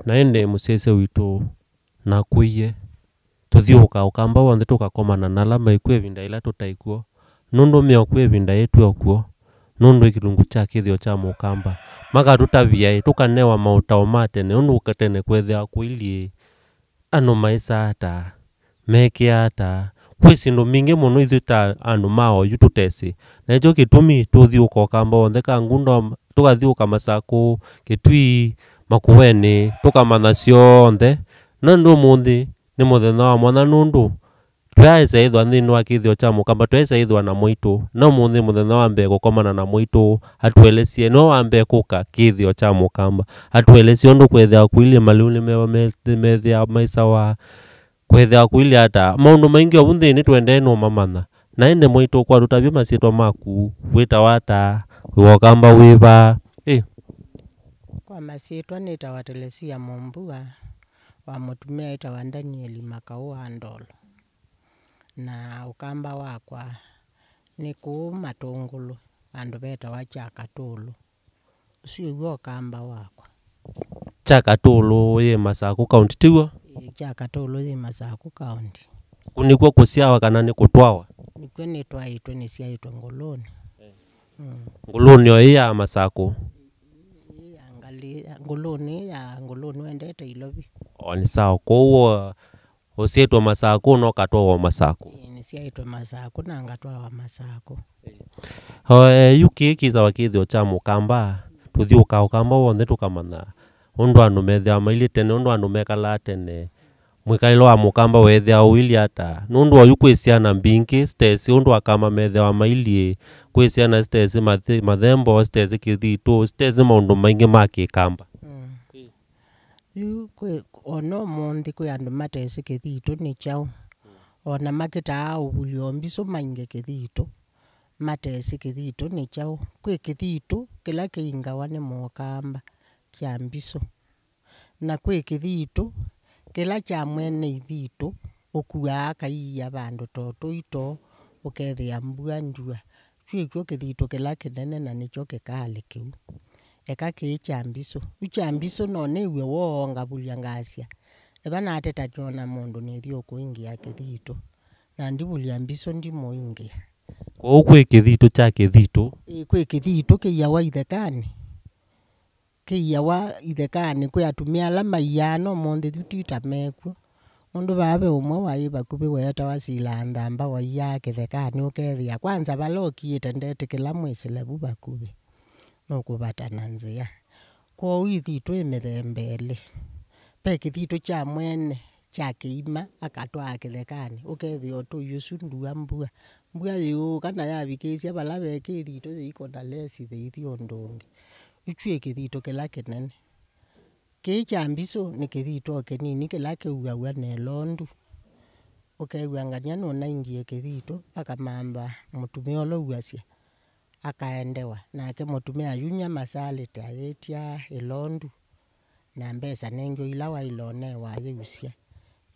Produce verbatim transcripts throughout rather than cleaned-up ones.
Na ĩndĩ mũsyaĩĩsya witũ nakũie, tũthyũũkaa Ũkamba w'onthe tũkakomana na ala maikw'o ĩvinda yĩla tũtaĩ kw'o, nũndũ meokw'o ĩvinda yĩĩ twĩ o kw'o, nũndũ ĩ kĩlungu kya kĩthĩo kya Mũkamba. Makatũtavya ĩ, tũkanewa maũtao ma tene, ũndũ tene kweethĩawa kũilyĩ ĩ, andũ maĩsaa ata, mekĩaa ata. Kwĩ syĩndũ mbingĩ mũno ithyĩ ta andũ ma oyu tũtesĩ. Na nĩkyo kĩtumi tũthyũũka Ũkamba w'onthe, Kangundo, tũkathyũũka Masakũ, Kĩtui, Makueni, tũkamanya syonthe. Na nũndũ ũmũnthĩ nĩ mũthenya wa mwanya nũndũ tũyaaĩsa ĩthwa nthĩnĩ wa kĩthĩo kya Mũkamba, tũyaaĩsa ĩthwa na mwaitũ. Na ũmũnthĩ mũthenya wa mbee kũkomana na mwaitũ, atũelesye, nĩwe wa mbee kũka kĩthĩo kya Mũkamba, atũelesye ũndũ kweethĩawa kũilyĩ malĩu nĩmewa me-, meethĩawa maisawa, kweethĩawa kũilyĩ ata. Maũndũ maingĩ ovu nthĩnĩ tũendee nũmamanya. Na ĩndĩ mwaitũ, kwa tũtavye masyĩtwa maku, wĩtawa ata, wĩ wa Ũkamba wĩva? Ĩ. Kwa masyĩtwa nĩtawa Telesia Mũmbua, wa mũtumĩa ĩtawa Danieli Makaũ wa Ndolo. Na Ũkamba wakwa nĩ kũu Matũngũlũ, vandũ vetawa Kyakatũlũ. Ũsu ĩw'o Ũkamba wakwa. Kyakatũlũ yĩ Masakũ County, tiw'o? Ĩĩ, Kyakatũlũ yĩ Masakũ County. Kũ nĩkw'o kũsyawa kana nĩ kũtwawa? Nĩkw'o nĩtwaĩtwe, nĩsyaĩtwe Ngũlũnĩ. Mm. Ngũlũnĩ o ĩ ya Masakũ? Ĩĩ, ya ngalĩ, ya Ngũlũnĩ, ya Ngũlũnĩ wendete Ilovi. O, nĩ sawa. Kwoou o, ũsyaĩtwe Masakũ na ũkatwawa Masakũ? Ĩĩ, nĩsyaĩtwe Masakũ na ngatwawa Masakũ. O, e, yu kĩĩ kĩtawa kĩthĩo kya Mũkamba, tũthyũũkaa Ũkamba w'onthe tũkamanya ũndũ andũ methĩawa mailyĩ tene, ũndũ andũ mekalaa tene, mwĩkalĩle wa Mũkamba weethĩawa ũilyĩ ata, nũndũ oyu kwĩ syana mbingĩ sitesĩ ũndũ Akamba methĩawa mailyĩ, kwĩ syana sitesĩ mathĩ-, mathembo, sitesĩ kĩthitũ, sitesĩ maũndũ maingĩ ma Kĩkamba. Mm. Yu kwĩ, o na ũmũnthĩ kwĩ andũ matesĩ kĩthitũ nĩ kyaũ. O na makĩtaa ũvulya o mbisũ mainge kĩthitũ, matesĩ kĩthitũ nĩ kyaũ. Kwĩ kĩthitũ kĩla kĩingawa nĩ Mũkamba kya mbisũ, na kwĩ kĩthitũ kĩla kya mwene ithitũ ũkuaa akaiia vandũ ta ũtũi too, ũkethĩa mbua ndyua. Kyĩkw'o kĩthitũ kĩla kĩnene, na nĩkyo kĩkalĩ kĩu. Eka kĩĩ kya mbisũ. Yu kya mbisũ no nĩw'e woo ngavulya ngasya, ethwa natetanĩwa na mũndũ nĩthi ũkũingĩa kĩthitũ, na ndivulya mbisũ ndimũingĩa. Kwoou kwĩ kĩthitũ kya kĩthitũ? Ĩĩ, kwĩ kĩthitũ kĩiawa ithekanĩ. Kĩiawa ithekanĩ kwĩ atumĩa ala maiaa, no ũmũnthĩ yu ti ta mekw'o. Nũndũ vaa ve ũmwe waĩ vakuvĩ weetawa Sila Nthamba waiaa kĩthekanĩ, ũkethĩa kwanza vala ũkiĩte ndetĩkĩla mwĩsĩle vu vakuvĩ, nũkũvata na nzĩa. Kwoou ĩthitũ ĩ mĩthemba ĩlĩ. Ve kĩthitũ kya mwene kya kĩima akatwaa kĩthekanĩ, ũkethĩa ũtũi ũsu ndua mbua. Mbua yĩũka na yavikĩĩsya vala ve kĩthitũ yĩikũna lesi yĩithi ũndũ ũngĩ. Yu kyĩ kĩthitũ kĩla kĩnene. Kĩĩ kya mbisũ nĩ kĩthito kĩnini kĩla kĩuaw'a na ĩlondu. Ũkew'a ngania nũnaingie kĩthito, akamantha mũtumĩa ũla ũw'asya, akaendewa. Nake mũtumĩa ayunya masalĩte ayĩtya ĩlondu, na mbesa nengĩ o ila waĩle ũnewa ayĩusya.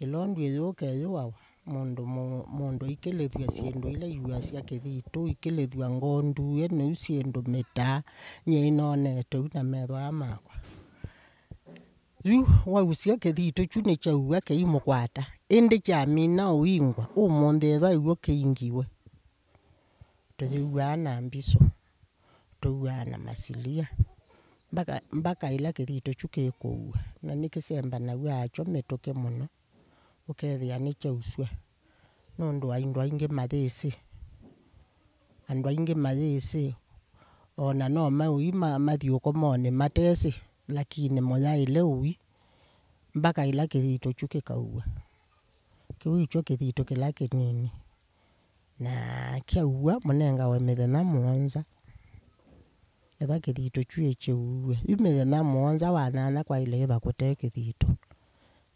Ĩlondu ĩyũka ĩyũawa, mũndũ, mũ-, mũndũ aikĩlĩthw'a syĩndũ ila iw'asya kĩthito, ikĩlĩthw'a ngoo ndue, nĩu syĩndũ mĩtaa, nyie inoonete ũu na methwa aa makwa. Yu wausya kĩthito kyu nĩkyauwa kĩimũkwata, ĩndĩ kyamina ũingwa, ũmũnthĩ ethwa ĩw'o kĩingiwe. Tũyĩw'aa na mbisũ, tũw'aa na masilia, mbaka, mbaka ĩla kĩthito kyu kĩkũuwa, na nĩkĩsembanaw'a akyo mĩtũkĩ mũno, ũkethĩa nĩkyausw'a, nũndũ andũ aingĩ mayĩsĩ, andũ aingĩ mayĩsĩ, o na no maũi ma-, mathi ũkomonĩ matesĩ, lakini mũyaĩle ũi, mbaka ĩla kĩthito kyu kĩkauwa. Kĩu ikyo kĩthito kĩla kĩnini. Na kyauwa, mũnengawe mĩthenya mũonza. Ethwa kĩthito kyu ĩkyĩuwe. Yu mĩthenya mũonza wa nyanya kwaĩle ĩva kũte kĩthito.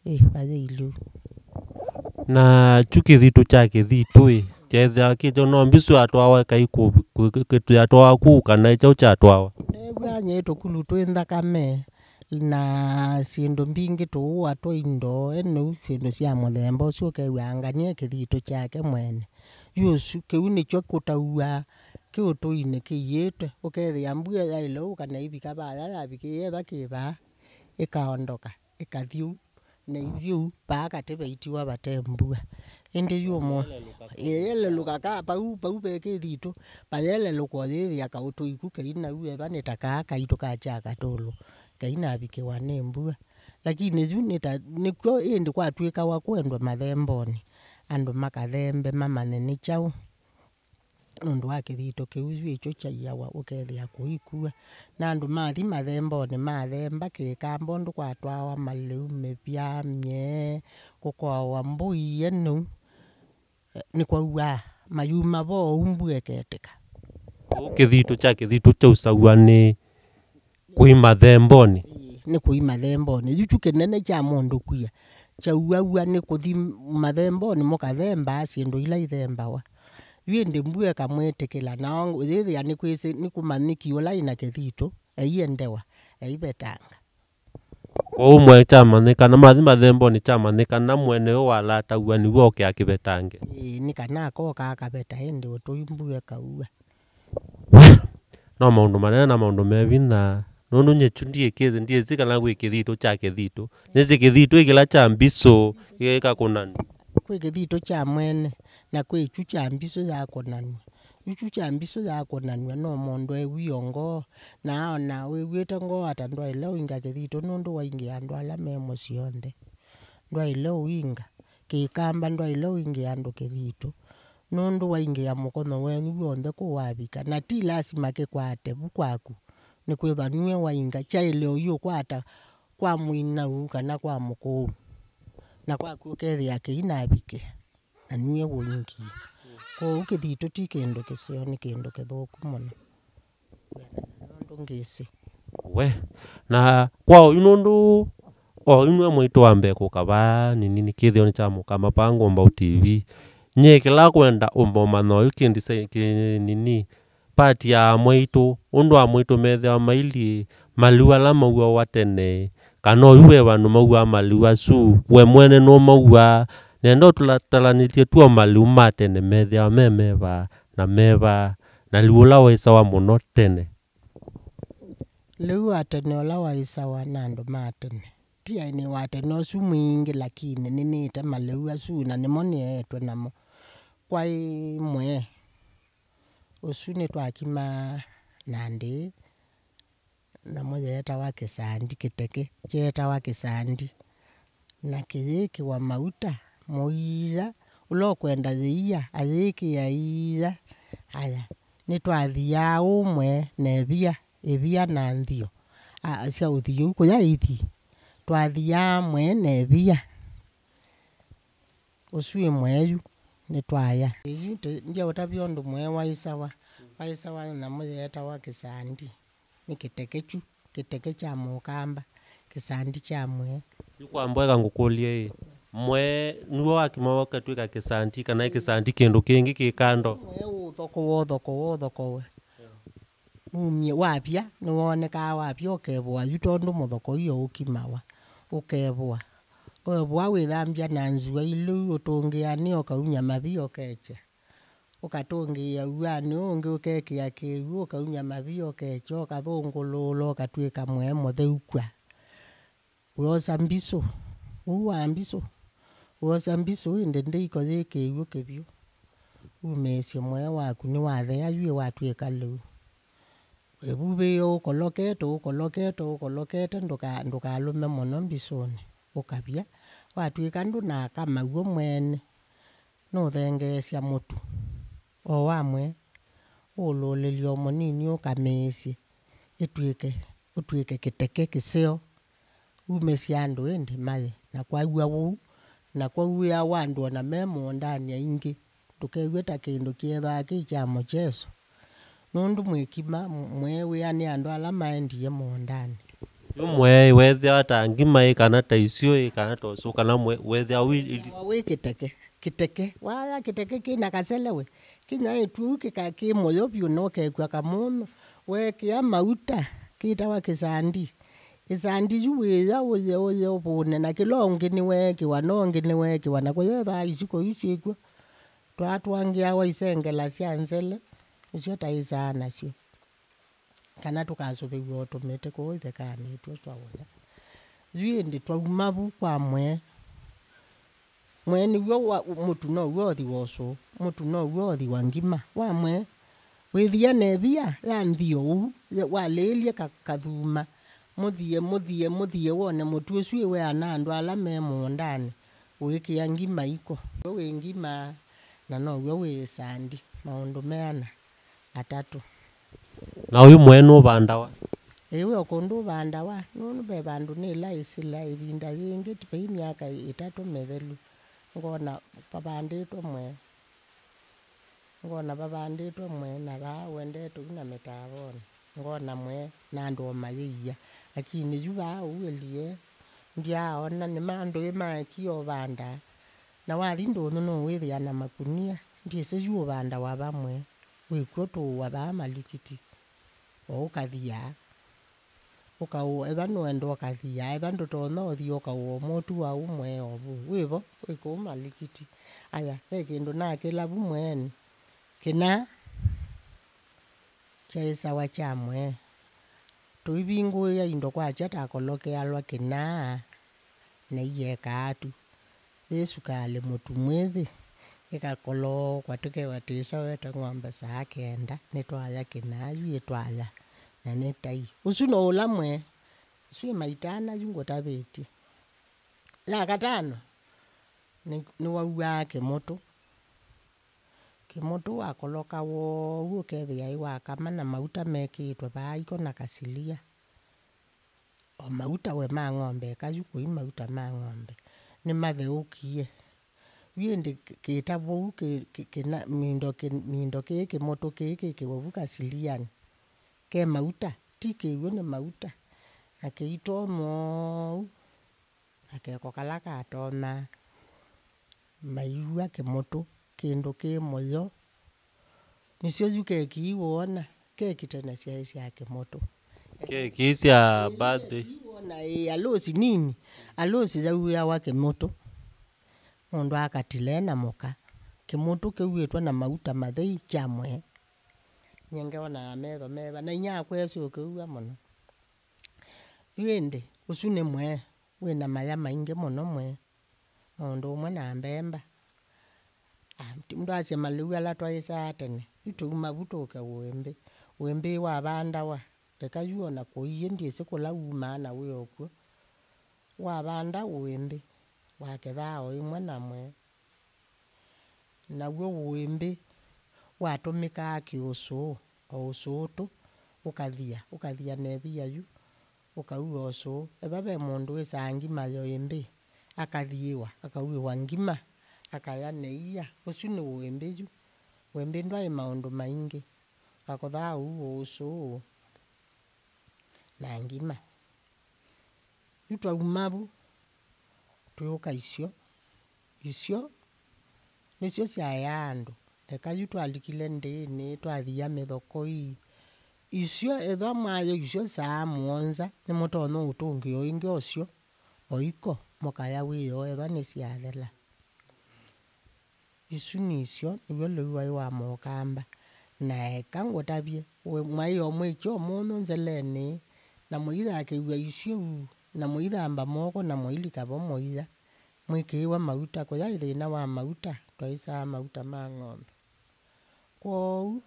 Ĩ, vayĩilye ũu. Na kyu kĩthito kya kĩthito ĩ, kyethĩa kĩkyo no mbisũ yatwawa kai kũ-, kũ-, kĩ-, kĩtũ yatwawa kũu kana ĩ kyaũ kyatwawa? Neew'aa nyie tũkulu twĩ nthakame, na syĩndũ mbingĩ tũũa twa indo, ene ũu syĩndũ sya mũthemba ũsu, ũkew'a anganie kĩthito kyake mwene. Yu ũsu, kĩu nĩkyo kũtauaa kĩ ũtũinĩ kĩiĩtwe, ũkethĩa mbua yaĩle ũka na ĩvika vaya yavikĩie ĩva kĩ vaa, ĩkaondoka, ĩkathi ũu, na ithyĩ ũu, vaa katĩ vaitiwa vate mbua. Ĩndĩ yu ũmwe, ĩyelelũka ka pau, pau ve kĩthitũ, vayelelũka ũyĩthĩa kaũtũi ku kei nau eva nĩ ta kaa kaitũ ka kya katũlũ, kei navikĩwa nĩ mbua. Lakini yu nĩ ta, nĩkw'o ĩndĩ kwatw'ĩkawa kwendwa mathembonĩ, andũ makathembe mamanye nĩ kyaũ. Nũndũ wa kĩthitũ kĩu yu ĩkyo kyaiawa ũkethĩa kũikua. Na andũ mathi mathembonĩ mathemba kĩkamba ũndũ kwatwawa malĩu, mĩvya, myee, kũkoawa mbũi ĩnũu, nĩkwauaa mayuma vo ũu mbua ĩketĩka. Kũu kĩthitũ kya kĩthitũ kyausaw'a nĩ kũima thembonĩ. Ĩĩ, nĩ kũima thembonĩ. Yu kyu kĩnene kya mũndũ kwia kyauaw'a nĩ kũthi mathembonĩ mũkathembaa syĩndũ ila ithembawa. Yu ĩndĩ mbua ĩkamwĩtĩkĩla, na yĩthĩa nĩ kwĩsĩ, nĩ kũmanyĩki ũla ĩna kĩthitũ, eiendewa, eivetanga. Kwoou mwe kyamanyĩkana, mathi mathembonĩ kyamanyĩkana, mwene ũũ walataw'a nĩw'o oke akĩvetange. Ĩĩ, nĩ kana akoka akaveta ĩndĩ ũtũi mbua ĩkaua. No maũndũ manene na maũndũ me vinya, nũndũ nyie kyu ndiĩkĩte, ndiĩsĩ kana kwĩ kĩthitũ kya kĩthitũ. Nĩsĩ kĩthitũ ĩ kĩla kya mbisũ, kĩkakũnanw'a. Kwĩ kĩthitũ kya mwene, na kwĩ kyu kya mbisũ yakũnanw'a. Yu kyu kya mbisũ yakũnanw'a no mũndũ ew'ĩo ngoo, na aona wĩw'ĩte ngoo ata ndwaĩle ũinga kĩthitũ, nũndũ waingĩa andũ ala me mũsyĩ onthe. Ndwaĩle ũinga, kĩkamba ndwaĩle ũingĩa andũ kĩthitũ. Nũndũ waingĩa mũkonyo wenyu w'onthe kũu wavika, na ti lasima kĩkwate vu kwaku, nĩkwĩthwa nue wainga, kyaĩle ũiũkwata kwa mũinau kana kwa mũkũũ, na kwaku ũkethĩa kĩinavikĩa, na nue wũingie. Kwoou kĩthitũ ti kĩndũ kĩseo, nĩ kĩndũ kĩthũku mũno. Nũndũ ngĩsĩ. We, na kwa oyu nũndũ oyu nĩwe mwaitũ wa mbee kũka vaa nini nĩ kĩthĩonĩ kya Mũkamba paa Ngũmbaũ T V. Nyie kĩla kwenda ũmba ũmanya oyu kĩndisa kĩ nini, part ya mwaitũ, ũndũ amwaitũ methĩawa mailyĩ malĩu ala mauawa tene, kana oyu ve vandũ mauaa malĩu asu, we mwene nũmauaa, nenda ũtũtalanĩlye tu o malĩu ma tene methĩawa me meva na meva, na lĩu ũla waĩsawa mũno tene. Lĩu wa tene ũla waĩsawa na andũ ma tene. Ti aini wa tene ũsu mwingĩ, lakini nĩnĩte malĩu asu, na nĩmo nĩeetwe namo. Kwaĩ mwee ũsu nĩtwakimaa na ndĩĩ, namo yeetawa kĩsandi, kĩteke kyeetawa kĩsandi. Na kĩyĩkĩwa mauta mũiya, ũla ũkwenda yĩia ayĩkĩa iia. Aya, nĩtwathiaa ũmwe na ĩvia, ĩvia na nthio, a, sya ũthiũ kũya ithi. Twathiaa mwe na ĩvia. Ũsu wĩ mweyu, nĩtwaya. Ĩyu ndyaũtavya ũndũ mwe waĩsawa. Waĩsawa nyamũ yeetawa kĩsandi. Nĩ kĩteke kyu, kĩteke kya mũkamba, kĩsandi kya mwee. Yu kwa mboeka ngũkũlye ĩ, mwee nĩw'o wakimawa ũkatw'ĩka kĩsandi, kana ĩ kĩsandi kĩndũ kĩngĩ kĩ kando? Mwee ũthokowa, ũthokowa, ũthokowe. Umie wavya, nĩwonekaa wavya ũkevũa yu tondũ mũthokoi ũkimawa, ũkevũa. Wevũa wĩthambya na nzua ilĩu ũtũngĩanĩ ũkaumya mavia ũkekya. Ũkatũngĩĩa ũanĩ ũũ ũngĩ ũkekĩa kĩw'ũ, ũkaumya mavia ũkekya, ũkathũngũlũũla, ũkatw'ĩka mwee mũtheu kw'a. Wĩosa mbisũ, ũu wa mbisũ, wĩosa mbisũ ĩndĩ ndĩiko yĩ kĩw'ũ kĩvyũ. Umĩĩsye mwee waku nĩwathea yu ĩwatw'ĩka lĩu. Ĩvuvĩĩe ũkolokete, ũkolokete, ũkolokete, ndũka-, ndũkalũme mũno mbisũnĩ, ũkavya. Watw'ĩka ndũnaka maw'ũ mwene, nũthengeesya mũtu o wa mwee, ũũlũlĩlye o mũnini ũkamĩĩsye, ĩtw'ĩke, ũtw'ĩke kĩteke kĩseo. Umĩsya andũ ĩndĩ maye, na kwaw'a ũu, na kwauĩawa andũ o na me mũũndanĩ aingĩ. Ndũkew'e ta kĩndũ kĩethĩawa kĩ kya mũkyeso, nũndũ mwĩkima mwee wĩanĩa andũ ala maendie mũũndanĩ. Yu mwee weethĩawa ta ngima ĩ, kana ta isyũ ĩ, kana ta ũsũ, kana mwee weethĩawa wĩ, wĩ kĩteke, kĩteke. Waya kĩteke kĩ na kaselewe, kĩnyaĩtw'e ũu kĩka kĩ mũyo vyũ na ũkekw'a kamũnyũ, weekĩa mauta, kĩtawa kĩsandi. Ĩsandi yu wĩya ũye, ũye ũvũne, na kĩla ũngĩ nĩweekĩwa, na ũngĩ nĩweekĩwa, na kũyethĩawa isiko iu syĩkw'o. Twatwangĩawa isengela sya nzele, Nĩsyo taĩsaa nasyo, kana tũkasũvĩw'a o tũmĩtĩ kũu ĩthekanĩ tw'o twa ũya. Yu ĩndĩ twauma vu kwa Mwee. Mwee nĩw'o wa, mũtu now'o ũthi wa ũsũũ, mũtu now'o ũthi wa ngima. Wa Mwee wĩthĩa na ĩvia ya nthio ũu, ya, walĩĩlye ka, kathuma. Mũthie, mũthie, mũthie wone mũtu ũsu ĩweana andũ ala me mũũndanĩ ũĩkĩa ngima iko. W'o wĩ ngima, na now'o wĩ ĩsandi, maũndũ meana atatũ. Na ũyu Mwee nũvandawa? Ĩĩ, wĩ o kũndũ ũvandawa, nũndũ ve vandũ nĩla ĩsĩla ĩvinda yĩngĩ, vai myaka ĩtatũ mĩthelu, ngona vavandĩtwe Mwee. Ngona vavandĩtwe Mwee, na vaa ũendete ũu na mĩtaavonĩ, ngona Mwee na andũ o mayĩia. Lakini yu vaa ũu ĩlie, ndyaaona, nĩ mandũĩ maekie ũvanda. Na wathi ndũnyũ nũwĩthĩa na makunia, ndyĩsĩ yu ũvandawa va Mwee. Wĩkw'o tũũa vaa malikiti, o ũkathiaa. Ũkaũa, ethwa nũenda ũkathiaa, ethwa ndũtonya ũthi ũkaũa mũtu wa ũmwe o vau. Wĩ vo, wĩ kũu malikiti. Aya, ve kĩndũ nakĩla vu Mweenĩ. Kĩnaa kyaĩsawa kya Mwee. Tũivingũĩa indo kwakya takolokealwa kĩnaa, na iyekaa tu. Yĩ sukalĩ mũtu mwĩthĩ, ĩkakolookwa tũkewa twĩsowete ng'ombe saa kenda, nĩtwaya kĩnaa yu ĩtwaya, na nĩ tai. Ũsu no ũla Mwee, ĩsu ĩ maitana yu ngũtavĩtye. Ya katano, nĩ, nĩwauaa kĩmũtũ. Kĩmũtũ wakoloka wou ũkethĩa ĩ wakama na mauta mekĩĩtwe vaa iko na kasilia. O mauta we ma ng'ombe, eka yu kũi mauta ma ng'ombe, nĩmatheũkie. Yu ĩndĩ kĩ-, kĩta vau kĩ-, kĩ-, kĩna, mindo kĩ-, mindo kĩĩ kĩmũtũ kĩĩ kĩkĩwe vu kasilianĩ, ke mauta, ti kĩw'ũ, nĩ mauta, na kĩitonywa ũu, na keko kala katonaa, maiw'a kĩmũtũ, kĩndũ kĩ mũyo. Nĩsyo yu keki ii woona, keki tene syaĩ sya kĩmũtũ. Keki sya birthday. Ii woona, ĩĩ, alũsi nini, alũsi yauĩawa kĩmũtũ. Mũndũ akatile na mũka. Kĩmũtũ kĩuĩtwe na mauta mathei kya Mwee. Nyie ngeonaa metho meva, na inyakwa esĩ ũkĩw'a mũno. Yu ĩndĩ, ũsu nĩ Mwee, wĩ na maya maingĩ mũno Mwee. Maũndũ ũmwe na mbemba. Ah, ti-, ndwasya malĩu ala twaĩsaa tene. Yu tũuma vu tũke ũĩmbĩ. Ũĩmbĩ wavandawa. Eka yu o na kũiĩ ndyĩsĩ kũla wumaa na wĩ o kw'o. Wavanda ũĩmbĩ, wakethaa o ĩmwe na Mwee. Naw'o ũĩmbĩ watũmĩkaa kĩ-ũsũũ, o ũsũũ tũ, ũkathia, ũkathia na ĩvia yu, ũkaua ũsũũ. Ethwa ve mũndũ wĩsaa ngima ya ũĩmbĩ, akathiĩwa, akauĩwa ngima, akaya na ĩia. Ũsu nĩ ũĩmbĩ yu. Ũĩmbĩ ndwaĩ maũndũ maingĩ, akothaa ũu o ũsũũ na ngima. Yu twauma vu, twĩũka isyo. Isyo nĩsyo syaeaa andũ. Eka yu twalikile ndĩĩnĩ, twathia mĩthokoi. Isyo, ethwa mwaya isyo saa mũonza, nĩmũtonya ũtũngĩo ĩngĩ o syo, o iko, mũkaya wĩoo ethwa nĩsyathela. Isu nĩsyo nĩw'o lĩu waĩ wa Mũkamba. Na eka ngũtavye, we mwaĩ o mwĩkye ũmũnthũ nzelenĩ, na mũithakĩw'a isyũ, na mũithamba moko, na mũilika vo mũia, mwĩkĩĩwa mauta. Kũyaĩ thĩna wa mauta, twaĩsaa mauta ma ng'ombe. Kwoou,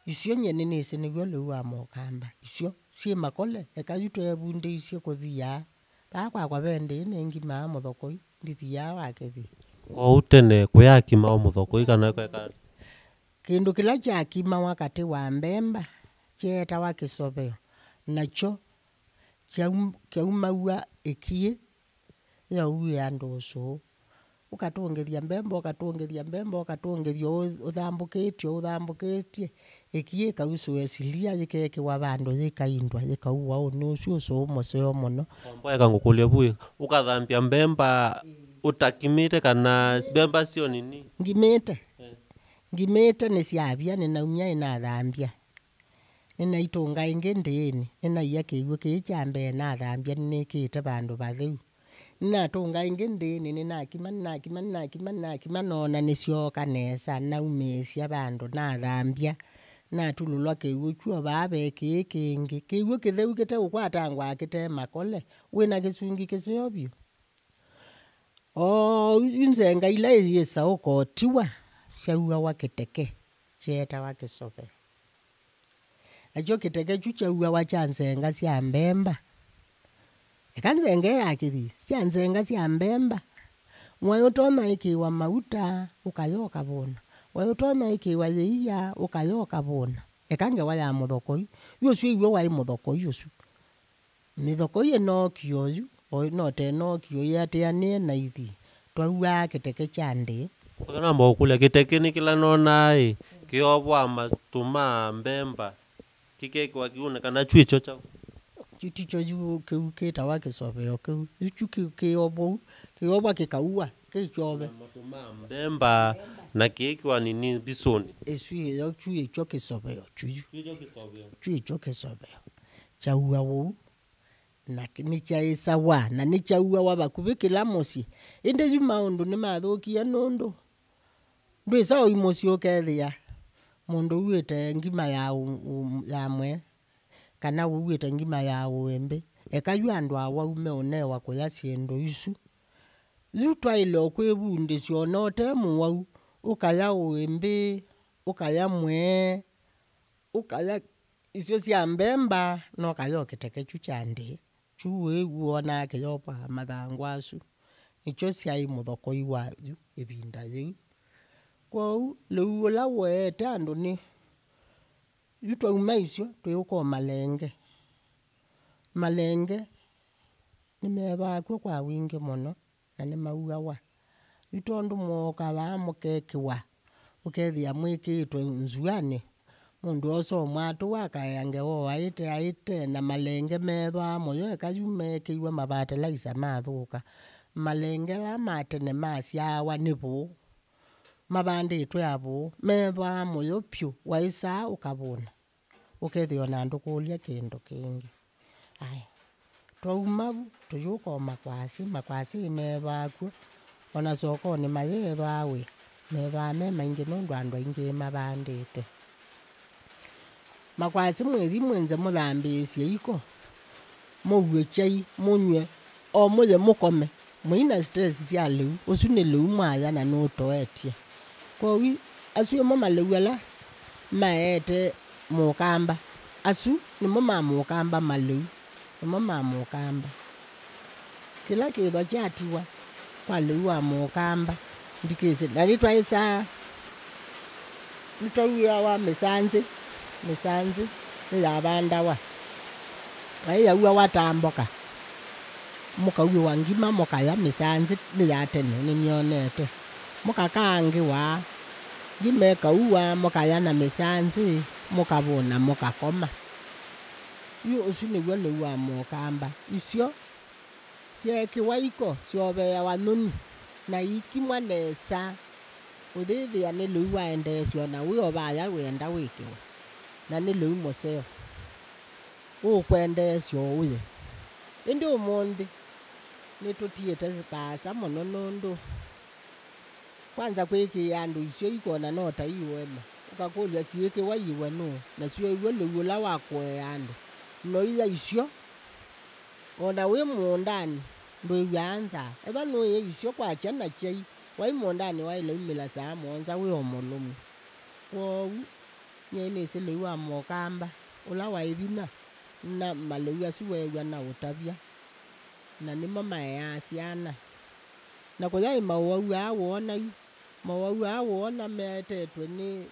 isyũ nyie nĩnĩsĩ nĩw'o lĩu wa Mũkamba. Isyũ syĩ makole, eka yu tweevundĩisye kũthiaa. Vaa kwakwa ve ndĩĩ nĩngimaa mũthokoi, ndithiaa wa kĩthii. Kwoou tene kũyakimawa mũthokoi kana kweka? Kĩndũ kĩla kyakimawa katĩ wa mbemba kyeetawa kĩsoveo, nakyo kyaum-, kyaumaw'a ĩkiĩ yauĩe andũ ũsũũ. Ũkatũngĩthya mbemba, ũkatũngĩthya mbemba, ũkatũngĩthya ũ-, ũthambũkĩtye, ũthambũkĩtye. Ĩkiĩ ĩkausũe silia, yĩkekĩwa vandũ, yĩkaindwa, yĩkaua ũnĩ ũsu ũsũũ mũseo mũno. Ombo eka ngũkũlya vu, ũkathambya mbemba ũtakimĩte kana mbemba syo nini? Ngimĩte. Eh. Ngimĩte nĩsyavya, nĩnaumya ĩnathambya. Nĩnaitũnga ĩngĩ ndĩĩnĩ, nĩnaia kĩw'ũ kĩĩ kya mbee nathambya nĩnĩkĩĩte vandũ vatheu. Nĩnatũnga ĩngĩ ndĩĩnĩ, nĩnakima, nĩnakima, nĩnakima, nĩnakima, noona nĩsyooka nesa, naumĩĩsya vandũ, nathambya, Natulũlwa kĩw'ũ kyũ, o vaa ve kĩĩ kĩngĩ. Kĩw'ũ kĩtheu kĩte ũkwatangwa kĩte makole, wĩna kĩsungi kĩseo vyũ. Oou nzenga ila iyĩsa ũkotiwa syauawa kĩteke kyeetawa kĩsoveo. Nakyo kĩteke kyu kyauawa kya nzenga sya mbemba. Eka nzenga ĩĩ ya kĩthii, sya nzenga sya mbemba. Waĩ ũtonya ĩkĩĩwa mauta, ũkaya ũkavũna. Waĩ ũtonya ĩkĩĩwa yĩia, ũkaya ũkavũna. Eka ngewa ya mũthokoi. Yu ũsu ĩw'o waĩ mũthokoi ũsu. Mĩthokoi ĩnookie oyu, o no te nookie ũyĩatĩanĩe na ithii. Twauaa kĩteke kya ndĩĩ. Kana mbaũkũlya, kĩteke nĩ kĩla nonaa ĩ, kĩovwa matũ ma mbemba, kĩkekĩwa kĩw'ũnĩ, kana kyu ĩkyo kyaũ? Kyu tikyo yu kĩu kĩtawa kĩsoveo kĩu. Yu kyu kĩ-, kĩovwa ũu, kĩovwa kĩkaua, kĩ kyove. Matũ ma mbemba, na kĩĩkĩwa nini mbisũnĩ. Ĩsu ĩyo kyu ĩkyo kĩsoveo kyu yu. Kyu ĩkyo kĩsoveo. Kyu ĩkyo kĩsoveo. Kyauawa ũu, na kĩ-, nĩkyaĩsawa, na nĩkyauawa vakuvĩ kĩla mũsyĩ. Ĩndĩ yu maũndũ nĩmathũkie nũndũ ndwĩsa ũi mũsyĩ ũkethĩa mũndũ ũuĩte ngima ya ũ-, ũ-, ya mwee, kana ũuĩte ngima ya ũĩmbĩ. Eka yu andũ awau meũnewa kũya syĩndũ isu. Yu twaĩle o kwĩvundĩsya o na ũte mũwau, ũkaya ũĩmbĩ, ũkaya mwee, ũkaya isyo sya mbemba, na ũkaya o kĩteke kyu kya ndĩĩ. Kyu wĩw'onaa kĩyovwa mathangũ asu, nĩkyo syaĩ mũthokoi wa yu ĩvinda yĩu. Kwoou lĩu ũla woete andũ nĩ, yu twauma isyo twĩũka o malenge. Malenge nĩmethwaa kw'o kwa wingĩ mũno. Na nĩmauawa. Yu tondũ mũũka vaa mũkekĩwa, ũkethĩa mwĩkĩĩtwe nzuanĩ, mũndũ oosa o mwatũ akaea ngewa o aĩte aĩte, na malenge methwaa mũyo eka yu meekĩiwe mavatelaisa mathũka. Malenge ala ma tene masyaawa nĩ vũũ, mavandĩtwe avũũ, methwaa mũyo pyũ, waĩsaa ũkavũna. Ũkethĩa o na ndũkũlya kĩndũ kĩngĩ. Aya, twauma vu, tũyũka o makwasĩ, makwasĩ meethwaa kw'o, o na sokonĩ mayeethwaa wĩ, meethwaa me maingĩ nũndũ andũ aingĩ mavandĩte. Makwasĩ mwĩthi mwĩnze mũthambĩĩsye iko, mũue kyai, mũnyw'e, o mũye mũkome, mũi na stress sya lĩu, ũsu nĩ lĩu mwaya na nũtoetye. Kwoou asu ĩmo malĩu ala maeete mũkamba, asu nĩmo ma mũkamba malĩu, nĩmo ma mũkamba. Kĩla kĩthwa kyatiwa kwa lĩu wa mũkamba, ndikĩsĩ, na nĩtwaĩsaa, nĩtwauawa mĩsanzĩ, mĩsanzĩ nĩyavandawa, na yĩyauawa ta mboka, mũkauĩwa ngima, mũkaya mĩsanzĩ nĩ ya tene, nĩnĩonete, mũkakaangĩwa, ngima ĩkaua, mũkaya na mĩsanzĩ, mũkavũna, mũkakoma. Yu ũsu nĩw'o lĩu wa mũkamba. Isyo syeekĩwa iko, syoveeawa nyũnyi, na iikimwa nesa. Ũyĩthĩa nĩ lĩu waendeesya o na wĩ o vaya wĩenda wĩkĩwe, na nĩ lĩu mũseo ũkwendeesya o ũye. Ĩndĩ ũmũnthĩ nĩtũtiĩte vaasa mũno nũndũ kwanza kwĩkĩĩa andũ isyo ikona no ta iũema. Ũkakũlya, siĩkĩwa iwe nũũ? Na syo iw'o lĩu ũla wa kũea andũ. Noia isyo, o na wĩ mũũndanĩ, ndwĩw'aa nzaa. Ethwa nũĩe isyo kwakya na kyai, waĩ mũũndanĩ waĩle umĩla saa mũonza wĩ o mũlũmu. Kwoou, nyie nĩsĩ lĩu wa mũkamba, ũla waĩ vinya, na malĩu asu weew'a na ũtavya, na nĩmo maeaa syana. Na kũyaĩ maũwau aa woona yu, maũwau aa woona maetetwe nĩ,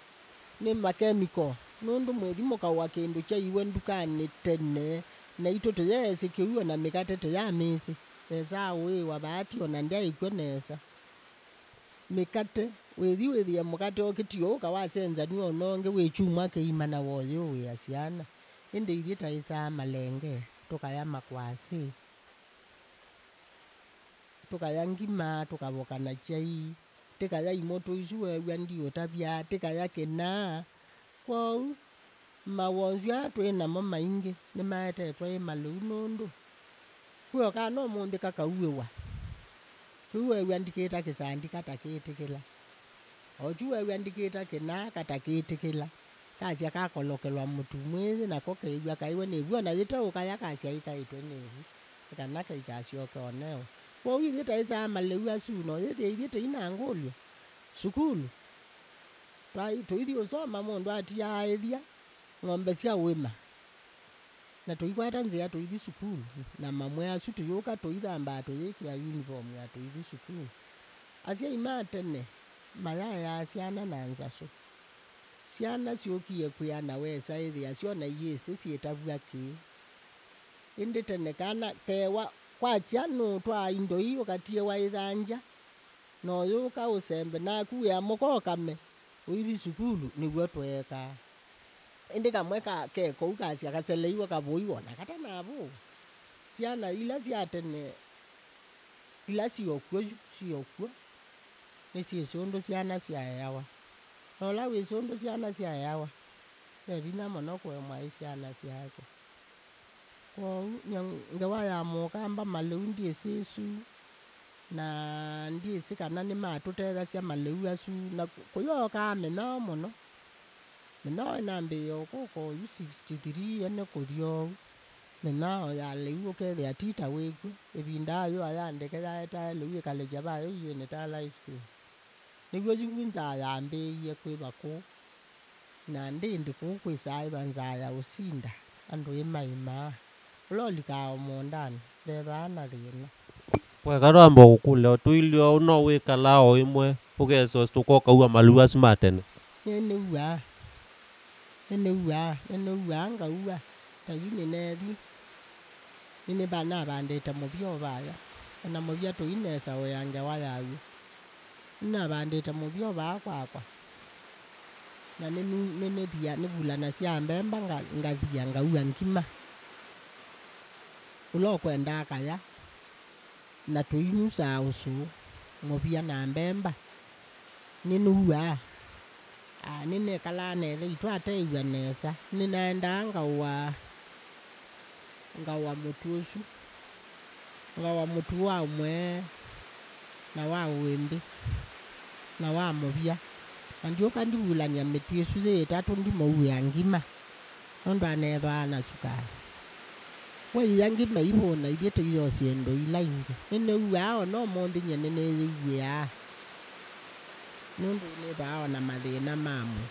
nĩ makemiko, nũndũ mwĩthi mũkaũa kĩndũ kyaiwe ndukanĩ tene, naitũ tũyeesĩ kĩu, o na mĩkate tũyamĩsĩ. Esaa ũĩwa vaati, o na ndyaĩ kw'o nesa. Mĩkate, wĩthi wĩthĩe mũkate ũkĩtiũũka wasenzanw'a o na ũngĩ wĩ kyumwa kĩima na woyũũĩa syana. Ĩndĩ ithyĩ taĩsaa malenge, tũkaya makwasĩ, tũkaya ngima, tũkavoka na kyai, tĩkaya imũtũ isu weew'a ndiũtavya, tĩkaya kĩnaa. Kwoou, mawonzu aa twĩ namo maingĩ nĩmaetetwe ĩ malĩu nũndũ kwĩ o kana ũmũnthĩ kakauĩwa. Kĩu weew'a ndikĩta kĩsandi katakĩtĩkĩla. O kyu weew'a ndikĩta kĩnaa katakĩtĩkĩla. Kasya kakolokelwa mũtu mwĩthĩ, nako keew'a kaĩ we nĩ vu, o na yĩteũkaya kasya ĩkaĩtwe nĩ vu, nĩ kana keikasyoke o neo. Kwoou ithyĩ taĩsaa malĩu asu, no yĩthĩa ithyĩ tũinangũlw'a sukulu. Twaĩ-, tũithi ũsoma, mũndũ atiaa aĩthya ng'ombe sya ũĩma. Na tũikwata nzĩa tũithi sukulu, na mamwe asu tũyũka tũithambaa tũyĩkĩa uniform ya tũithi sukulu. Asyai ma tene mayaeaa syana na nzasũ. Syana syũkie kwĩana wesa ĩthĩa syona iyĩsĩ syĩtavw'a kĩĩ. Ĩndĩ tene kana kewa kwakya nũtwaa indo ii ũkatiĩwa ĩthangya, na ũyũka ũsembe naku wĩa mũka ũkame, ũithi sukulu, nĩw'o tweekaa. Ĩndĩ kamwe ka, ke kũu kasya kaseleiwe kavũiwe, o na katanavũwa. Syana ila sya tene, ila syokw'o yu, syokw'o, nĩsyĩsĩ ũndũ syana syaeawa. Na ũla wĩsĩ ũndũ syana syaeawa, ve vinya mũno kũemwa ĩ syana syake. Kwoou, ngewa ya mũkamba malĩu ndyĩsĩ ĩsu, na ndyĩsĩ kana nĩmatũtethasya malĩu asu, na kũyookaa mĩnyao mũno. Mĩnyao ĩnambĩĩe ũkũka oyu sixty-three ene kũthi oou. Mĩnyao ya lĩu ũkethĩa ti ta wĩkw'o. Ĩvinda ayũa ya ndeke yaetae lĩu ĩkalekya vayo iĩnĩ ta high school. Nĩw'o yu nzaa yambĩĩie kwĩva kũu, na ndĩndĩ kũu kwĩsaa ĩva nzaa ya ũsinda, andũ ĩmaĩmaa. Ũla ũlikaa o mũũndanĩ, ndevaa na thĩna. Weka twamba kũkũlya, ũtũilye ũu no wĩkalaa o ĩmwe, ũkesa ũsitũka ũkaua malĩu asu ma tene? Nĩnĩuaa. Nĩnĩuaa, nĩnĩuaa ngaua. Ta yu nĩneethi, nĩnĩva navandĩte mũvya o vaya, o na mũvya tũinesa ũya ngewa yaw'o. Nĩnavandĩte mũvya o vaa kwakwa, na nĩnu-, nĩnĩthia, nĩvulanasya mbemba nga-, ngathia ngaua ngima. Ũla ũkwenda akaya, na tũinyusaa ũsũũ, mũvya na mbemba. Nĩnũaa. Aa, nĩnekalaa na ĩthe witũ ateew'a nesa. Nĩnaendaa ngaũa, ngaũa mũtu ũsu. Ngaũa mũtu wa ũmwe, na wa ũĩmbĩ, na wa mũvya. Na ndyũka ndivulany'a mĩtu ĩsu yĩ ĩtatũ ndimũuĩa ngima. Nũndũ aneethwaa na sukalĩ. We ia ngima ivũna ithyĩ tũiosye indo ila ingĩ. Nĩnĩuaa o na ũmũnthĩ nyie nĩnĩyĩw'ĩaa. Nũndũ nĩthwaa o na mathĩna ma mwĩĩ.